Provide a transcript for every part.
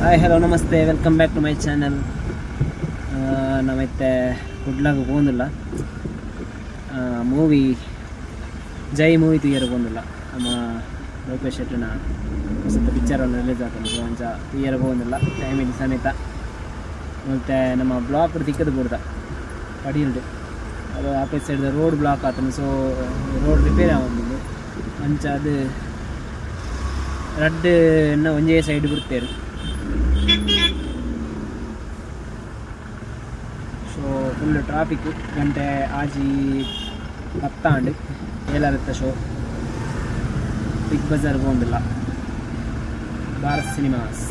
Hi hello ನಮಸ್ತೆ, welcome back to my channel. ನಾವೈತೆ ಕುಡ್ಲಾಗ ಪೋಂದಿಲ್ಲ, ಮೂವಿ ಜೈ ಮೂವಿ ತೂಯರ ಪೋಂದಿಲ್ಲ. ನಮ್ಮ ಲೋಕೇಶ್ ಶೆಟ್ಟಿನ ಹೊಸ ಪಿಕ್ಚರ್ ರಿಲೀಸ್ ಆಗ್ತದೆ, ಅಂಚ ತೂಯರ ಪೋಂದಿಲ್ಲ ಫ್ಯಾಮಿಲಿ ಸಮೇತ. ಮತ್ತು ನಮ್ಮ ಬ್ಲಾಕ್ ತಿಕ್ಕದು ಬೂರ್ದ ಪಡಿಯುಂಡು, ಅದು ಆಪೀಸ್ ಸೈಡ್ ರೋಡ್ ಬ್ಲಾಕ್ ಆತನು, ಸೊ ರೋಡ್ ರಿಪೇರಿ ಆವೊಂದುಂಡು. ಅಂಚ ಅದು ರಡ್ಡ್ ಎನ್ನ ಒಂಜೇ ಸೈಡ್ ಬಿಡ್ತೇರು. ಸೊ ಫುಲ್ ಟ್ರಾಫಿಕ್. ಗಂಟೆ ಆಜಿ ಪತ್ತಾಂಡು ಏಲಾರತ್ತ ಶೋ. ಬಿಗ್ ಬಜಾರ್ ಪೋಂದಿಲ್ಲ, ಭಾರತ್ ಸಿನಿಮಾಸ್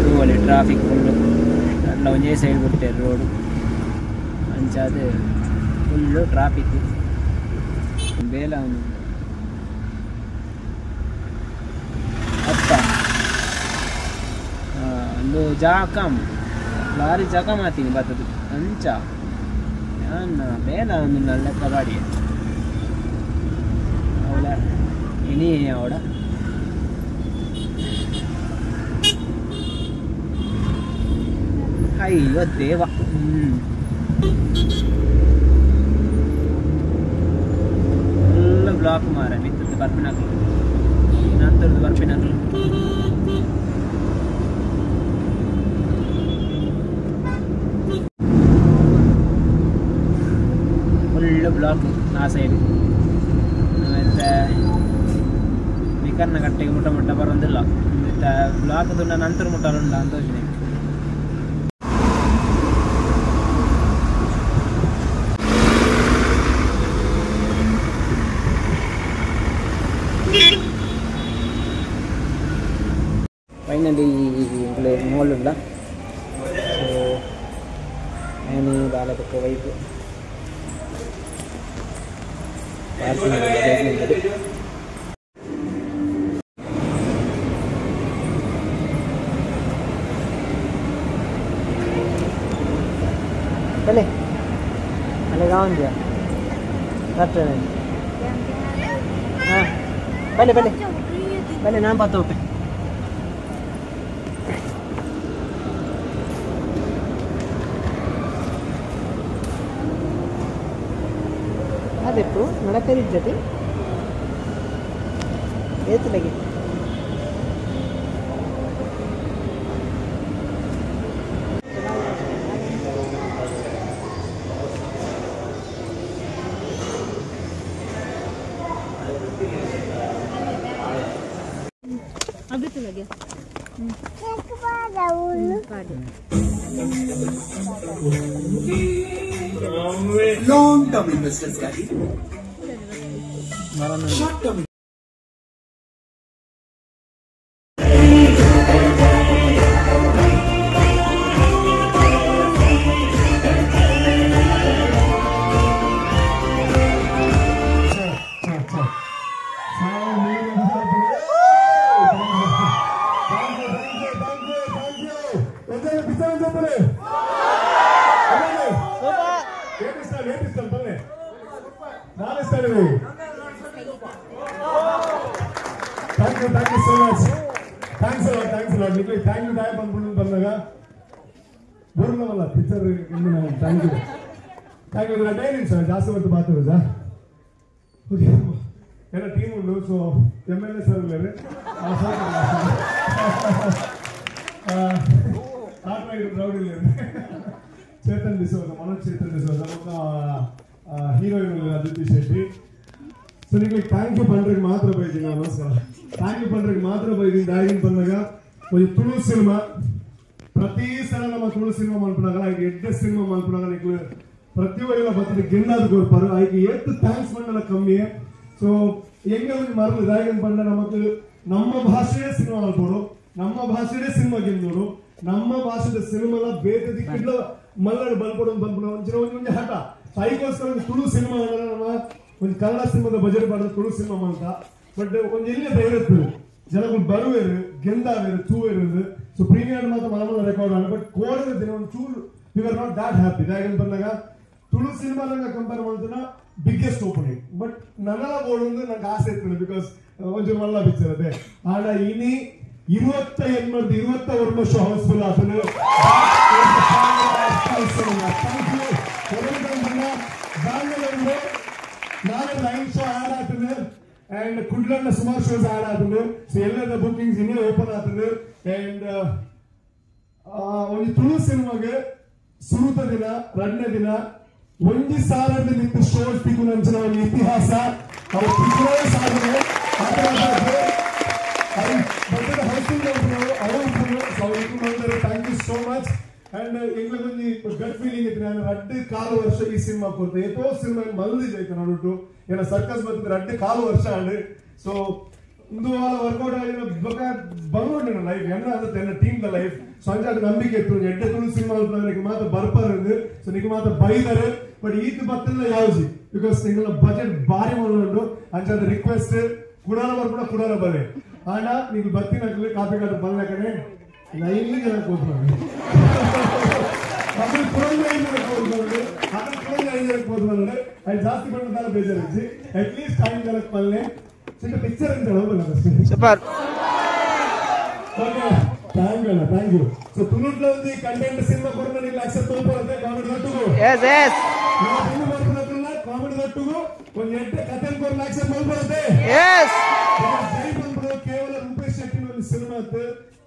ತೂವಲಿ ಟ್ರಾಫಿಕ್ ಫುಲ್ಲು ಅಡ್ಲ ಒಂಜೇ ಸೈಡ್ ಬಿಡ್ತೇರು ರೋಡು. ಅಂಚ ಅದು ಫುಲ್ಲು ಟ್ರಾಫಿಕ್ ಬೇಲ ಅತ್ತ ಒಂದು ಜಾಕಮ್ ಲಾರಿ ಜಕ ಮಾತೀನಿ ಬತ್ತದು ಅಂಚ ಯಾನ್ನ ಬೇಲ ಒಂದು ನಲ್ಲ ಕಬಾಡಿ ಅವಳ ಇನಿ ಅವಡ. ಅಯ್ಯೋ ದೇವ, ಫುಲ್ ಬ್ಲಾಕ್ ಮಾರ ಮಿತ್ತದ್ದು ಬರ್ಪಿನಾಕ್ಲು ನಂತರದ್ದು ಬರ್ಪಿನಾಕ್ಲು. ಫುಲ್ ಬ್ಲಾಕ್ ಆ ಸೈಡ್. ಮತ್ತು ನಿಕರ್ನ ಕಟ್ಟೆಗೆ ಮುಟ್ಟ ಮುಟ್ಟ ಬರೋದಿಲ್ಲ, ಮತ್ತು ಬ್ಲಾಕ್ ದುಂಡ ನಂತರ ಮುಟ್ಟಲ್ಲ ಅಂತ ಯೋಚನೆ. ಫೈನಲಿ ಮಾಲ್ ಉಂಡ. ಸೊ ನಾನು ಬಾಲಬಕ್ಕ ವೈಫ್ ಪಾರ್ಕಿಂಗ್ ಬಲೆ ಅಲ್ಲಿಗೆ ಒಂದ್ಯಾ ಬರ್ತದೆ. ಹಾಂ ಬಲೆ ಬಲೆ ಬಲೆ ನಾನು ಪತ್ತು ಹೋಗ್ತೆ. ಅದೆಪ್ಪು ನಡಕರಿಜ್ಜತೆ ಏತಲಗೆ ಲಗೆ ಲಾಂಗ್ ಟರ್ಮ್ ಇನ್ವೆಸ್ಟರ್ಸ್ ಗಾಗಿ short term Thank you so much. Thanks a lot, thanks a lot. ನಿಮಗೆ thank you time ಬಂದ್ಬಿಟ್ಟು ಬಂದಾಗ ಬರೋಲ್ಲ picture. Thank you, thank you. Day ನಿಮಿಷ ಜಾಸ್ತಿ ಹೊತ್ತು ಮಾತಾಡೋದಾ? ಓಕೆ, ಎಲ್ಲ ಟೀಮ್ ಉಂಟು. ಸೊ ಎಮ್ ಎಲ್ ಎ sir ಇದ್ದಾರೆ, ಪ್ರೌಡ್ ಇಲ್ಲ. ಚೇತನ್ ಡಿಸೋಜ, ಮನೋಜ್ ಚೇತನ್ ಡಿಸೋಜ, ಹೀರೋಯಿನ್ ಅದಿತಿ ಶೆಟ್ಟಿ. ಸೊ ನಿಮಗೆ thank you ಪಂಡ್ರಿಗೆ ಮಾತ್ರ ಬೈತೀನಿ ನಾನು. ನಮಸ್ಕಾರ. Thank you ಪಂಡ್ರಿಗೆ ಮಾತ್ರ ಬೈತೀನಿ. ದಾಗಿನ ಬಂದಾಗ ಒಂದು ತುಳು ಸಿನಿಮಾ ಪ್ರತಿ ಸಲ ನಮ್ಮ ತುಳು ಸಿನಿಮಾ ಮಲ್ಪನಾಗ ಐಕೆ ಎಡ್ಡೆ ಸಿನಿಮಾ ಮಲ್ಪನಾಗ ನಿಕ್ಲು ಪ್ರತಿ ಒರಿಲ ಬರ್ತದೆ ಗೆಲ್ಲಾದ ಕೊರ್ಪಾರು ಐಕೆ ಏತ್ thanks ಮಂಡಲ ಕಮ್ಮಿ. ಸೊ ಹೆಂಗೆ ಒಂದು ಮರಲು ದಾಗಿನ ಬಂದ ನಮಕ್ ನಮ್ಮ ಭಾಷೆಯೇ ಸಿನಿಮಾ ಮಲ್ಪೋಡು, ನಮ್ಮ ಭಾಷೆಯೇ ಸಿನಿಮಾ ಗೆಲ್ಲೋಡು, ನಮ್ಮ ಭಾಷೆದ ಸಿನಿಮಾಲ ಬೇತೆ ದಿಕ್ಕಿಡ್ಲ ಮಲ್ಲಡು ಬಲ್ಪಡು ಬಂದ್ಬಿಡ ಒಂಚಿನ ಒಂಜಿ ಒಂಜಿ ಹಠ. ಸೊ ಐಕೋಸ್ಕರ ಒಂದು ತುಳು ಸಿನಿಮಾ ನಮ್ಮ ಒಂದು ಕನ್ನಡ ಸಿನಿಮಾದ ಬಜೆಟ್ ಮಾಡೋದು ತುಳು ಸಿನಿಮಾ ಅಂತ. ಬಟ್ ಒಂದು ಎಲ್ಲಿ ಧೈರ್ಯ ಜನಗಳು ಬರುವೇರು ಗೆಂದಾವೇರು ತೂವೇರು. ಸೊ ಪ್ರೀಮಿಯರ್ ಮಾತ್ರ ಮನ ರೆಕಾರ್ಡ್ ಆಗ ಬಟ್ ಕೋಡದ ದಿನ ಒಂದು ಚೂರು we are not that happy. ದಾಗಿನ ಬಂದಾಗ ತುಳು ಸಿನಿಮಾ ಕಂಪೇರ್ ಮಾಡ್ತಾನ ಬಿಗ್ಗೆಸ್ಟ್ ಓಪನಿಂಗ್. ಬಟ್ ನನ್ನ ಬೋರ್ಡ್ ಒಂದು ನಂಗೆ ಆಸೆ ಇತ್ತು, because ಒಂಚೂರು ಮಲ್ಲ ಪಿಕ್ಚರ್ ಅದೇ. ಆಡ ಇನಿ 28 29 show house full ಆತನು. Thank you. Bengaluru ನಾನು 9 ಶೋ ಆಡ್ ಆತನು ಅಂಡ್ ಕುಡ್ಲನ್ನ ಸುಮಾರು ಶೋಸ್ ಆಡ್ ಆತನು. ಸೊ ಎಲ್ಲದ ಬುಕಿಂಗ್ಸ್ ಇನ್ನೂ ಓಪನ್ ಆತನು. ಅಂಡ್ ಒಂದು ತುಳು ಸಿನಿಮಾಗೆ ಸುರುತ ದಿನ ರಡ್ನೇ ದಿನ ಒಂಜಿ ಸಾರದ ನಿಂತು ಶೋ ತಿಕ್ಕು ನಂಚಿನ ಒಂದು ಇತಿಹಾಸ ಅವ್ರು ಸಾಧನೆ. Thank you so much. And ಎಂಗ್ಲಿಗೆ ಒಂಜಿ ಗಟ್ ಫೀಲಿಂಗ್ ಇತ್ತು. ನಾನು 2.25 ವರ್ಷ ಈ ಸಿನಿಮಾ ಕೊಡ್ತೆ ಏತೋ ಸಿನಿಮಾ ಮಲ್ದಿದೆ ಆಯ್ತು ನಡುಟು ಏನ ಸರ್ಕಸ್ ಬರ್ತದೆ 2.25 ವರ್ಷ ಆಂಡ್. ಸೊ ಒಂದು ವಾರ ವರ್ಕೌಟ್ ಆಗಿ ಬಂದ್ಬಿಟ್ಟೆ ನನ್ನ ಲೈಫ್ ಎನ್ನ ಆಗುತ್ತೆ ಎನ್ನ ಟೀಮ್ the life. So ಅಂಚಾದ ನಂಬಿಕೆ ಇತ್ತು ಎಡ್ಡೆ ತುಳು ಸಿನಿಮಾ ನಿಮಗೆ ಮಾತ್ರ ಬರ್ಪಾರಂದು. ಸೊ ನಿಮಗೆ ಮಾತ್ರ ಬೈದಾರೆ ಬಟ್ ಈತ ಬತ್ತಿಲ್ಲ ಯಾವ್ಜಿ because ನಿಗಳ ಬಜೆಟ್ ಭಾರಿ ಉಂಟು. ಅಂಚಾದ ರಿಕ್ವೆಸ್ಟ್ ಕುಡಾಲ ಬರ್ಪುಣ ಕುಡಾಲ ಬರೇ ಆಂಡ ನೀವು ಬರ್ತೀನಿ ಕಾಪಿ ಕಾಟ ಬಲ್ಲ ಕಡೆ ಲೈನ್ಲಿ ಜನ ಕೂತ್ಕೊಂಡು ಅದ್ರ ಕುಡಂಗ 5 ಜನ ಕೂತ್ಕೊಂಡು ಅದ್ರ ಕುಡಂಗ 5 ಜನಕ್ಕೆ ಕೂತ್ಕೊಂಡ್ರೆ ಅದು ಜಾಸ್ತಿ ಬಂದ ಬೇಜಾರಿಜ್ಜಿ. ಅಟ್ಲೀಸ್ಟ್ 5 ಜನಕ್ಕೆ ಪಲ್ಲೆ ಚಿಕ್ಕ ಪಿಕ್ಚರ್ ಅಂತ ಹೇಳೋದಲ್ಲ ಅಷ್ಟೇ. ಸೂಪರ್. ಓಕೆ thank you ಅಣ್ಣ, thank you. So ತುಳುಟ್ಲ ಒಂದು ಕಂಟೆಂಟ್ ಸಿನಿಮಾ ಕೊರನ ನೀವು ಆಕ್ಸೆಪ್ಟ್ ತಗೋಬರುತ್ತೆ ಕಾಮಿಡಿ ದೊಟ್ಟುಗು. ಎಸ್ ಎಸ್ ನಾವು ತುಳು ಬರ್ಪುನಕುಲ್ಲ ಕಾಮಿಡಿ ದೊಟ್ಟುಗು ಒಂದು 8 ಕಥೆ ಕೊರನ ಆಕ್ಸೆಪ್ಟ್ ತಗೋಬರುತ್ತೆ. ಎಸ್ ಜೈ ಬಂದ್ರು ಕೇವಲ ರೂಪೇಶ್ ಶೆಟ್ಟಿ ಒಂದು ಸಿನಿಮಾ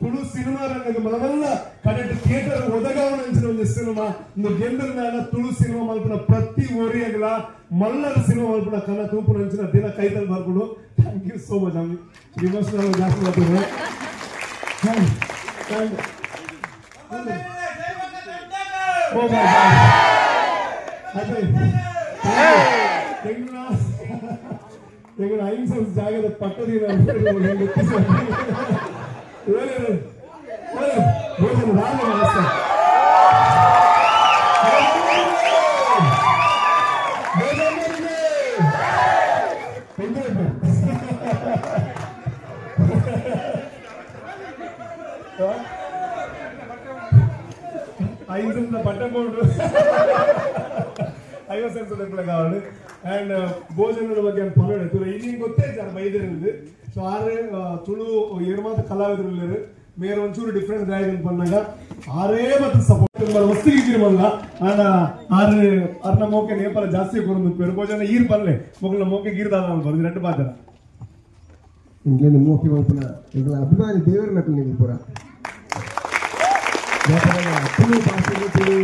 ತುಳು ಸಿನಿಮಾ ರಂಗಕ್ಕೆ ಮಲವಲ್ಲ ಕಡೆಟ್ ಥಿಯೇಟರ್ ಒದಗಾವನ ಅಂಚಿನ ಒಂದು ಸಿನಿಮಾ ಇಂದು ಗೆಂದ್ರನಾಡ ತುಳು ಸಿನಿಮಾ ಮಲ್ಪನ ಪ್ರತಿ ಒರಿಯಗಲ ಮಲ್ಲರ ಸಿನಿಮಾ ಮಲ್ಪನ ಕನ್ನ ತೂಪುನ ಅಂಚಿನ ದಿನ ಕೈತಲ್ ಬರ್ಕೊಂಡು. Thank you so much. Emotional ಜಾಸ್ತಿ ಮಾಡ್ತಾರೆ. ಎಂಗ್ನ 5 ಜಾಗದ ಪಕ್ಕದ ಪಟ್ಟ ಬೋರ್ಡು 50 ಸೆನ್ಸ್ ಕಾವಡು ಅಂಡ್ ಭೋಜನದ ಬಗ್ಗೆ ಪನ್ನೊಡೆ ಇಲ್ಲಿ ಗೊತ್ತೇ ಸರ್ ಬೈದಿರೋದು. ಸೊ ಆರೆ ತುಳು ಏರು ಮಾತ್ರ ಕಲಾವಿದರು ಮೇರೆ ಒಂಚೂರು ಡಿಫ್ರೆಂಟ್ ಗಾಯಕನ್ ಪನ್ನಾಗ ಆರೇ ಮತ್ತು ಸಪೋರ್ಟ್ ವಸ್ತು ಇದ್ದಿರಮಲ್ಲ ಆಂಡ ಆರು ಅರ್ನ ಮೋಕೆ ನೇಪಾಳ ಜಾಸ್ತಿ ಕೊರೊಂದು ಭೋಜನ ಈರ್ ಪಲ್ಲೆ ಮೊಗಲ ಮೋಕೆ ಗೀರ್ದಾದ ಬರೋದು 2 ಪಾತ್ರ ಇಂಗ್ಲೆಂಡ್ ಮೋಕೆ ಮಲ್ಪನ ಎಂಗ್ಲ ಅಭಿಮಾನಿ ದೇವರ ನಕಲು ನೀವು ಪೂರ ತುಳು ಭಾಷೆಗೆ ತುಳು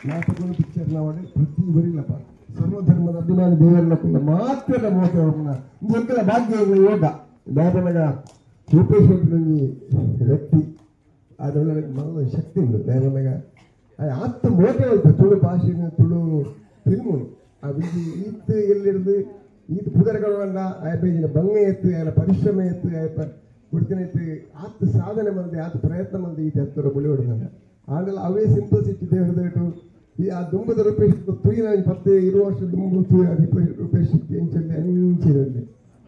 ನಾಟಕಗಳು ಪಿಕ್ಚರ್ ನಾವಡೆ ಪ್ರತಿ ಬರಿಲ್ಲಪ್ಪ ಸರ್ವಧರ್ಮದ ಅಭಿಮಾನಿ ದೇವರ ನಕಲು ಮಾತ್ರ ಮೋಕೆ ಮಲ್ಪನ ಎಂಕಲ ಭಾಗ್ಯ ಯೋಗ ದಾಪನಗ ರೂಪೇಶ್ ಒಂಜಿ ವ್ಯಕ್ತಿ ಅದರೊಳಗೆ ಮಲ್ಲ ಶಕ್ತಿ ಉಂಟು. ದಾಪನಗ ಆತ್ತ ಮೋಕೆ ಮಲ್ಪ ತುಳು ಭಾಷೆನ ತುಳು ಫಿಲ್ಮು ಆ ವಿಜಿ ಈತ್ ಎಲ್ಲಿರ್ದು ಈತ್ ಪುದರ್ಗಳನ್ನ ಆಯಪೇಜಿನ ಬಂಗ ಎತ್ತು ಆಯನ ಪರಿಶ್ರಮ ಎತ್ತು ಆಯಪ ಕುಡ್ತಿನ ಎತ್ತು ಆತ ಸಾಧನೆ ಮಂದಿ ಆತ ಪ್ರಯತ್ನ ಮಂದಿ ಈತ ಎತ್ತರ ಬಳಿ ಹೊಡೆದಂಗ ಆಂಡಲ ಅವೇ ಸಿಂಪಲ್ ಸಿಟಿ ದೇವರದೇಟು ಈ ಆ ದುಂಬದ ರೂಪೇಶ್ ತುಯಿನ 10-20 ವರ್ಷ ದುಂಬು ತುಯಿ ರೂಪೇಶ್ ಎಂಚಲ್ಲಿ ಅಂಚಿರಲ್ಲಿ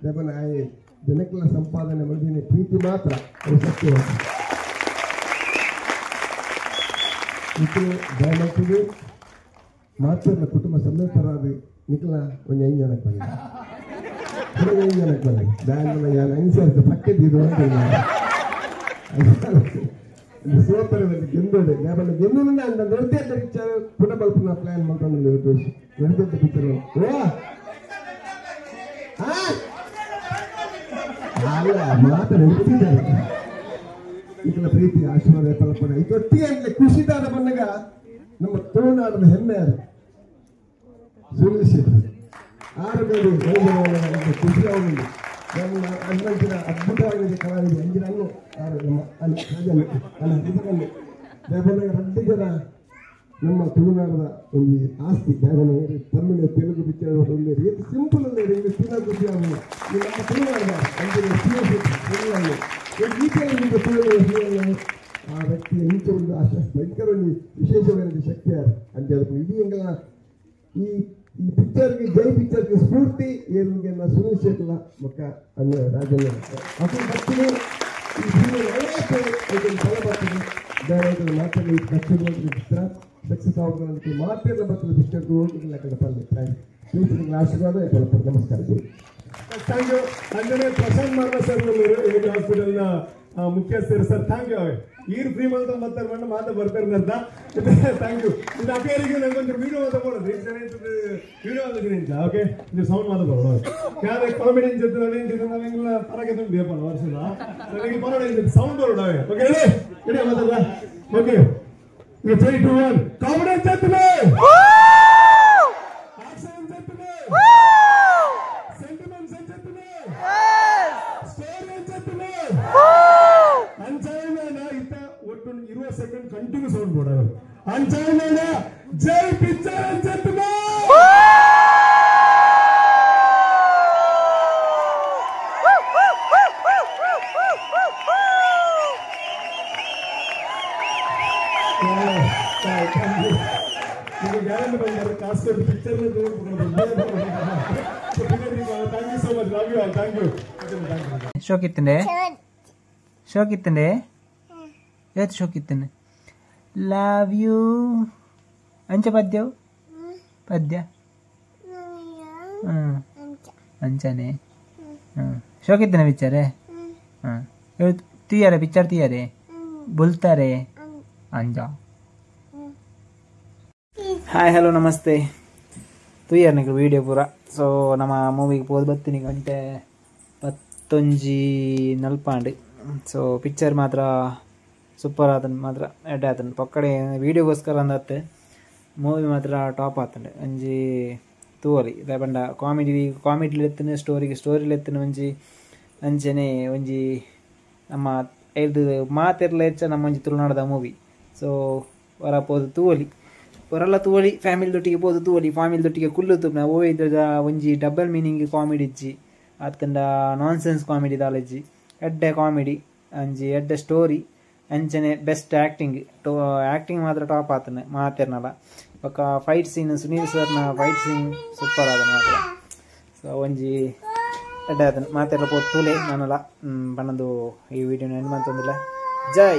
ದಪನ ಆಯೆ ಜನಕ್ಕೆಲ್ಲ ಸಂಪಾದನೆ ಮಂದಿನ ಪ್ರೀತಿ ಮಾತ್ರ ಅವು ಸತ್ಯ ಇದು ದಯಮಾಡಿ ಮಾತ್ರ ಕುಟುಂಬ ಸಮೇತರಾದ ನಿಖಲ ಒಂದು 5 ಜನಕ್ಕೆ ಬಂದೆ 5 ಜನಕ್ಕೆ ಬಂದೆ ದಾಯನ ಯಾನ್ 5 ಸಾವಿರದ ಪಕ್ಕದ ಇದು ಸೋತರದಲ್ಲಿ ಗೆಂದೋಡೆ ಲ್ಯಾಬಲ್ಲಿ ಗೆಂದು ಅಂದ ನಡತೆ ಪಿಕ್ಚರ್ ಪುಟ ಬಲ್ಪನ ಪ್ಲಾನ್ ಮಾಡ್ಕೊಂಡು ರೂಪೇಶ್ ನಡತೆ ಪಿಕ್ಚರ್ ಓ ಅಲ್ಲ ಮಾತ್ರ ನಡೀತಿದ್ದಾರೆ. ಈಗಲ ಪ್ರೀತಿ ಆಶೀರ್ವಾದ ಫಲಪಡ ಇದೊಟ್ಟಿಗೆ ಅಂದ್ರೆ ಖುಷಿದಾರ ಬಂದಾಗ ನಮ್ಮ ತುಳುನಾಡಿನ ಹೆಮ್ಮೆ ಅದು ಸುನಿಲ್ ಶೆಟ್ಟಿ ಆರೋಗ್ಯ ಖುಷಿ ಆಗುವುದು. ನಮ್ಮ ಅಣ್ಣಂಚಿನ ಅದ್ಭುತವಾಗಿದೆ ಕಲಾವಿದ ಅಂಜಿನ ಅನ್ನು ನಮ್ಮ ಅನ್ನ ದೇವನ 2 ಜನ ನಮ್ಮ ತುಳುನಾಡದ ಒಂದು ಆಸ್ತಿ. ದೇವನ ತಮಿಳು ತೆಲುಗು ಪಿಕ್ಚರ್ ಒಂದು ರೀತಿ ಸಿಂಪಲ್ ಅಲ್ಲ ತಿನ್ನ ಖುಷಿ ಆಗುವುದು. ನಮ್ಮ ತುಳುನಾಡದ ಅಂಜಿನ ಸುನಿಲ್ ಈಕೆಯಲ್ಲಿ ತುಳು ಆ ವ್ಯಕ್ತಿಯ ಇಂಚ ಒಂದು ಭಯಂಕರ ಒಂದು ವಿಶೇಷವಾದ ಶಕ್ತಿ ಯಾರು ಅಂತ ಹೇಳ್ಕೊಂಡು ಇಡೀ ಎಂಗಲ ಈ ಈ ಪಿಕ್ಚರ್ಗೆ ಜೈ ಪಿಕ್ಚರ್ಗೆ ಸ್ಫೂರ್ತಿ ಏನಿಗೆ ಸುನಿಲ್ ಶೆಟ್ಲ ಮಕ್ಕ ಅನ್ನ ರಾಜಣ್ಣ ಅದು ಬರ್ತೀನಿ. ಈ ಫಲ ಬರ್ತದೆ ಬೇರೆ ಮಾತ್ರ ಚಿತ್ರ ಸಕ್ಸಸ್ ಆಗೋದಕ್ಕೆ ಮಾತ್ರ ಬರ್ತದೆ ಪಿಕ್ಚರ್ ಹೋಗಿ ಪಲ್ಲೆ ಪ್ಲೀಸ್ ನಿಮಗೆ ಆಶೀರ್ವಾದ. ನಮಸ್ಕಾರ. Thank you. ಅಂದರೆ ಪ್ರಶಾಂತ್ ಮಾರ್ವ ಸರ್ ಎ ಹಾಸ್ಪಿಟಲ್ನ ಮುಖ್ಯಸ್ಥರು ಸರ್ thank you ಅವೇ ಈರು ಫ್ರೀ ಮಾಡ್ತಾ ಬರ್ತಾರೆ ಬಂದು ಮಾತಾ ಬರ್ತಾರೆ ಅಂತ thank you ಇದು ಅಕೇರಿಗೆ ನಂಗೊಂದು ವಿಡಿಯೋ ಮಾತಾ ಬೋಡೋದು ವಿಡಿಯೋ ಅಂತ ಓಕೆ ನೀವು ಸೌಂಡ್ ಮಾತಾ ಬರೋದು ಯಾವ್ದೇ ಕಾಮಿಡಿ ಜೊತೆ ನಾವೆಲ್ಲ ಪರಕ್ಕೆ ತುಂಬ ಬೇಪಲ್ಲ ವರ್ಷದ ನನಗೆ ಬರೋಣ ಸೌಂಡ್ ಬರೋಣ ಓಕೆ ಹೇಳಿ ಹೇಳಿ ಮಾತಾಡ ಓಕೆ ಈಗ 3 2 1 ಕಾಮಿಡಿ ಜೊತೆ ಆಕ್ಷನ್ ಜೊತೆ ಸೆಂಟಿಮೆಂಟ್ಸ್ ಜೊತೆ ಸ್ಟೋರಿ ಜೊತೆ ಅಂಚಾಯನ ಇತ್ತ ಒಟ್ಟು 20 ಸೆಕೆಂಡ್ ಕಂಟಿನ್ಯೂ ಸೌಂಡ್ ಕೊಡೋದು ಅಂಚಾಯನ ಜೈ ಪಿಕ್ಚರ್ ಅಂಚತ್ನ ಗ್ಯಾರಂಟಿ ಬಂದಾರೆ ಕಾಸು ಕೊಟ್ಟು picture thank you so much love you all thank you ಶೋಕಿತ್ತಂಡೆ ಶೋಕಿತ್ತಂಡೆ ಏತ್ ಶೋಕಿತ್ತಂಡೆ ಲವ್ you ಅಂಚ ಪದ್ಯವು ಪದ್ಯ ಹ್ಞೂ ಅಂಚನೆ ಹ್ಞೂ ಶೋಕಿತ್ತನೆ ಪಿಕ್ಚರೇ ಹಾಂ ತೀಯಾರೆ ಪಿಕ್ಚರ್ ತೀಯಾರೆ ಬುಲ್ತಾರೆ ಅಂಜ. ಹಾಯ್ ಹಲೋ ನಮಸ್ತೆ ತುಯ್ಯಾರ ನಿಕ್ಲು ವೀಡಿಯೋ ಪೂರ. ಸೊ ನಮ್ಮ ಮೂವಿಗೆ ಪೋದು ಬತ್ತೀನಿ ಗಂಟೆ 10:40. ಸೊ ಪಿಕ್ಚರ್ ಮಾತ್ರ ಸೂಪರ್ ಆತನ ಮಾತ್ರ ಎಡ್ಡೆ ಆತನ ಪಕ್ಕಡೆ ವೀಡಿಯೋಗೋಸ್ಕರ ಅಂದತ್ತೆ ಮೂವಿ ಮಾತ್ರ ಟಾಪ್ ಆತಂಡೆ ಒಂಜಿ ತೂವಲಿ ದಾಯೆ ಕಾಮಿಡಿ ಕಾಮಿಡಿ ಎತ್ತನೆ ಸ್ಟೋರಿಗೆ ಸ್ಟೋರಿಲಿ ಎತ್ತನೆ ಒಂಜಿ ಅಂಚನೆ ಒಂಜಿ ನಮ್ಮ ಐದು ಮಾತೆರ್ಲ ಹೆಚ್ಚ ನಮ್ಮ ಒಂಜಿ ತುಳುನಾಡದ ಮೂವಿ. ಸೊ ವರ ಪೋದು ತೂವಲಿ ಹೊರಲ್ಲ ತೂವಲಿ ಫ್ಯಾಮಿಲಿ ದೊಟ್ಟಿಗೆ ಪೋದು ತೂವಲಿ ಫ್ಯಾಮಿಲಿ ದೊಟ್ಟಿಗೆ ಕುಲ್ಲು ತೂಪ್ನ ಓ ಇದ್ರದ ಒಂಜಿ ಡಬಲ್ ಮೀನಿಂಗ್ ಕಾಮಿಡಿ ಇಜ್ಜಿ ಅತ್ತಂಡ ನಾನ್ ಸೆನ್ಸ್ ಕಾಮಿಡಿ ದಾಲಜ್ಜಿ ಎಡ್ಡೆ ಕಾಮಿಡಿ ಅಂಜಿ ಎಡ್ಡೆ ಸ್ಟೋರಿ ಅಂಚನೆ ಬೆಸ್ಟ್ ಆ್ಯಕ್ಟಿಂಗ್ ಆ್ಯಕ್ಟಿಂಗ್ ಮಾತ್ರ ಟಾಪ್ ಆತನೆ ಮಾತೆರ್ನಲ್ಲ ಬೊಕ್ಕ ಫೈಟ್ ಸೀನ್ ಸುನೀಲ್ ಸರ್ನ ಫೈಟ್ ಸೀನ್ ಸೂಪರ್ ಆದನ ಮಾತ್ರ. ಸೊ ಒಂಜಿ ಎಡ್ಡೆ ಆತನ ಮಾತೆರ್ಲ ಪೋದು ತೂಲೆ ನಾನಲ್ಲ ಪನ್ನೊಂದು ಈ ವಿಡಿಯೋನ ಎಂಡ್ ಮಂತೊಂದಿಲ್ಲ. ಜೈ.